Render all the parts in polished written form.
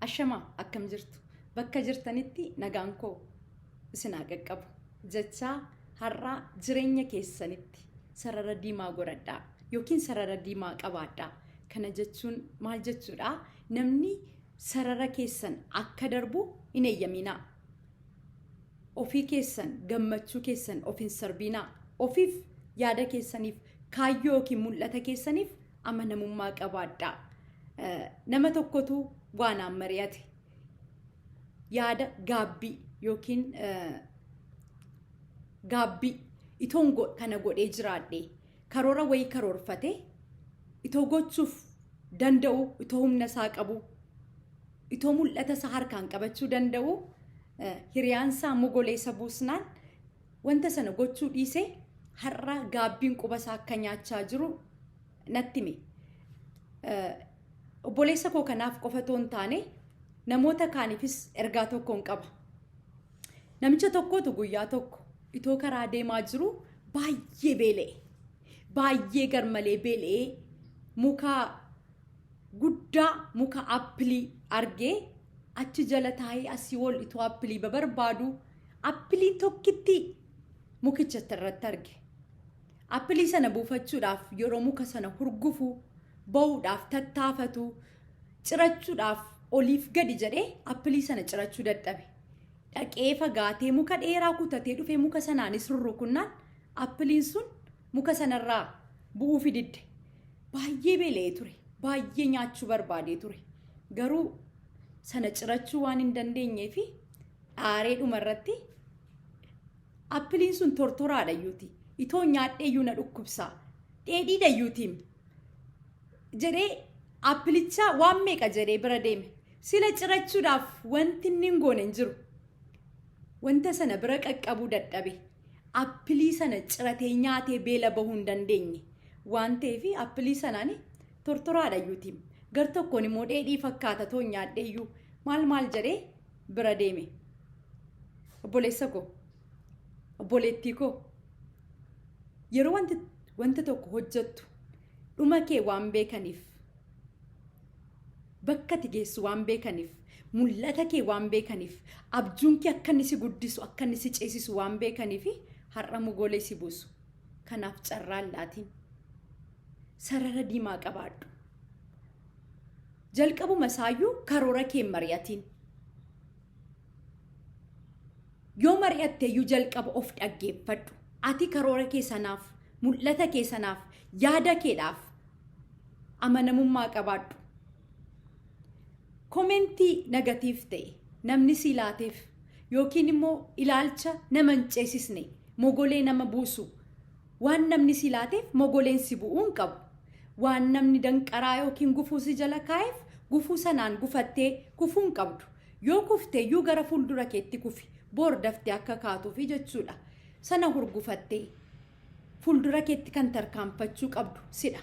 Ashamaa akkam jirtu? Bakka jirtanitti nagaan koo isin haa qaqqabu jechaa har'aa jireenya keessanitti sarara diimaa godhadhaa yookiin sarara diimaa qabaadhaa. Kana jechuun maal jechuudha? Namni sarara keessan akka darbu hin eeyyaminaa. Ofii keessan gammachuu keessan of hin sarbiinaa. Ofiif yaada keessaniif kaayyoo yookiin mul'ata keessaniif amanamummaa qabaadhaa. Nama tokkotu waa naan mari'ate. Yaada gaabbii yookiin gaabbii itoon kana godhee jiraadhe karoora wayii karoorfate itoo gochuuf danda'u itoo humna isaa qabu itoo mul'ata isaa harkaan qabachuu danda'u hiriyaan isaa mogolee isa buusnaan wanta sana gochuu dhiisee har'a gaabbiin quba isaa akka nyaachaa jiru natti hime. Obboleessa koo kanaaf qofa otoo hin taane namoota kaaniifis ergaa tokkoon qaba. Namicha tokkotu guyyaa tokko itoo karaa deemaa jiru baay'ee beela'e. Baay'ee garmalee beela'ee muka guddaa muka appilii argee achi jala taa'ee asii ol itoo appilii babarbaadu appiliin tokkittii mukicha irratti arge. Appilii sana buufachuudhaaf yeroo muka sana hurgufu, ba'uudhaaf tattaafatu, cirachuudhaaf oliif gadi jedhee appilii sana cirachuu dadhabe. Dhaqee fagaatee muka dheeraa kutatee dhufee muka sanaanis rurrukunnaan appiliin sun muka sanarraa bu'uufi didde. Baay'ee beela'ee ture. Baay'ee nyaachuu barbaadee ture. Garuu sana cirachuu waan hin dandeenyee fi aaree dhumarratti Appiliin sun tortoraadha iyyuuti. Itoo nyaadhee iyyuu na dhukkubsa. Dheedhiidha iyyuutiim. Jedhee appilichaa waan meeqa jedhee bira deeme. Sila cirachuudhaaf wanti inni hin goone hin jiru. Wanta sana bira qaqqabuu dadhabe. Appilii sana ciratee nyaatee beela bahuu hin dandeenye. Waan ta'eef appilii sanaan tortoraadha iyyuutiim. Gar tokkoon immoo dheedhii fakkaata too nyaadhee iyyuu maal maal jedhee bira deeme. Obboleessa koo, obboleettii koo, yeroo wanti wanta tokko hojjettu dhuma kee waan beekaniif, bakka ati geessu waan beekaniif, mul'ata kee waan beekaniif, abjuun kee akka inni si guddisu, akka inni si ceesisu waan beekaniif har'a mogolee si buusu. Kanaaf carraan laatiin. Sarara diimaa qabaadhu. Jalqabuma isaayyuu karoora kee hin mari'atiin. Yoo mari'atte iyyuu jalqaba of dhaggeeffadhu. Ati karoora kee sanaaf, mul'ata kee sanaaf, yaada keedhaaf amanamummaa qabaadhu. Komentii nagatiif ta'e namni sii laateef yookiin immoo ilaalcha nama hin ceesisne mogolee nama buusu Waan namni si laateef mogoleen si bu'uu hin qabu. Waan namni danqaraa yookiin gufuu si jala kaa'eef gufuu sanaan gufattee kufuu hin qabdu. Yoo kufte iyyuu gara fuuldura keetti kufi. Boor daftee akka kaatuufi jechuudha. Sana hurgufattee fuuldura keetti kan tarkaanfachuu qabdu sidha.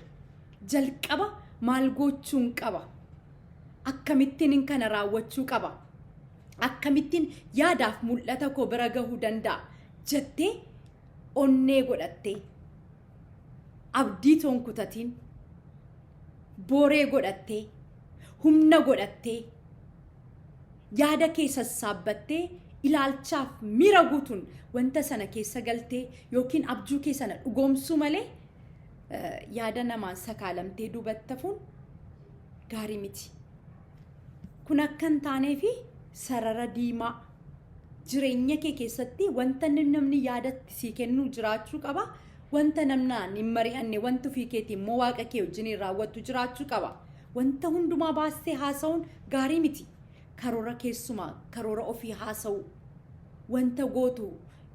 Jalqaba maal gochuun qaba? Akkamittiin kana raawwachuu qaba? Akkamittiin yaadaaf mul'ata koo bira gahuu danda'a? Jettee onnee godhattee abdii toon kutatiin booree godhattee humna godhattee yaada kee sassaabbattee ilaalchaaf miira guutuun wanta sana keessa galtee yookiin abjuu kee sana dhugoomsuu malee yaada namaan sakaalamtee duubatti hafuun gaarii miti. Kun akka hin taaneefi sarara diimaa jireenya kee keessatti wanta namni yaadatti sii kennu jiraachuu qaba. Wanta namnaan hin mari'anne wanti ofii keetii immoo waaqa kee wajjin raawwattu jiraachuu qaba. Wanta hundumaa baastee haasa'uun gaarii miti. Karoora keessumaa karoora ofii haasa'uu. Wanta gootu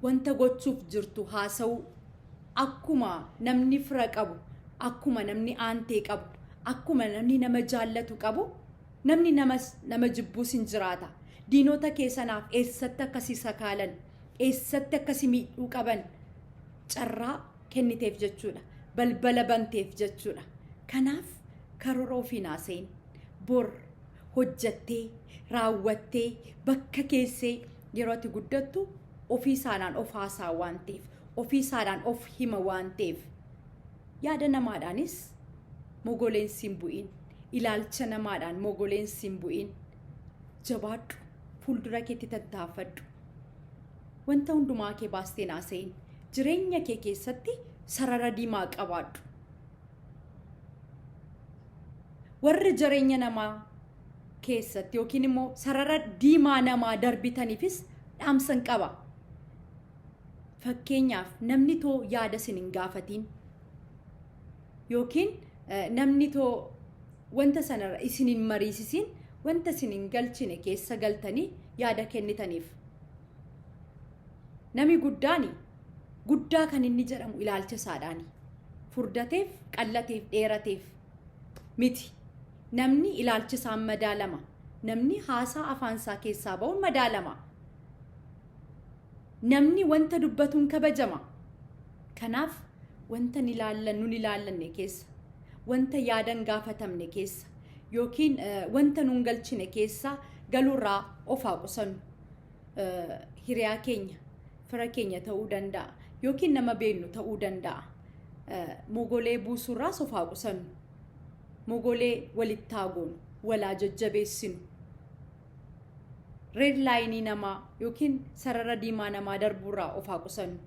wanta gochuuf jirtu haasa'uu. Akkuma namni fira qabu, akkuma namni aantee qabu, akkuma namni nama jaallatu qabu namni nama jibbuus hin jiraata. Diinota kee sanaaf eessatti akka si sakaalan, eessatti akka si miidhuu qaban carraa kenniteef jechuudha. Balbala banteef jechuudha. Kanaaf karoora ofii naaseen bor hojjattee raawwattee bakka keessee yeroo ati guddattu ofii isaadhaan of haasaa waan ta'eef ofii isaadhaan of hima waan ta'eef yaada namaadhaanis mogoleen siin bu'iin ilaalcha namaadhaan mogoleen siin bu'iin. Jabaadhu, fuuldura keetti tattaaffadhu. Wanta hundumaa kee baastee hin haasa'in. Jireenya kee keessatti sarara diimaa qabaadhu. Warri jireenya namaa keessatti yookiin immoo sarara diimaa namaa darbitaniifis dhaamsan qaba. Fakkeenyaaf, namni too yaada isin hin gaafatiin yookiin namni too wanta sana isin hin mariisisiin, wanta isin hin galchine keessa galtanii yaada kennitaniif. Nami guddaani guddaa kan inni jedhamu ilaalcha isaadhaani. Furdateef, qallateef, dheerateef miti. Namni ilaalcha isaan madaalama. Namni haasaa afaan isaa keessaa ba'uun madaalama. Namni wanta dubbatuun kabajama. Kanaaf, wanta hin ilaallan nun ilaallanne keessa, wanta yaadan gaafatamne keessa yookiin wanta nun galchine keessa galuurraa of haa qusannu. Hiriyaa keenya, fira keenya ta'uu danda'a yookiin nama beeknu ta'uu danda'a. Mogolee buusuurraas of haa qusannu. Mogolee walitti haa goonu, walaa jajjabeessinu. Red line namaa yookiin sarara diimaa namaa darbuurraa of haa qusannu.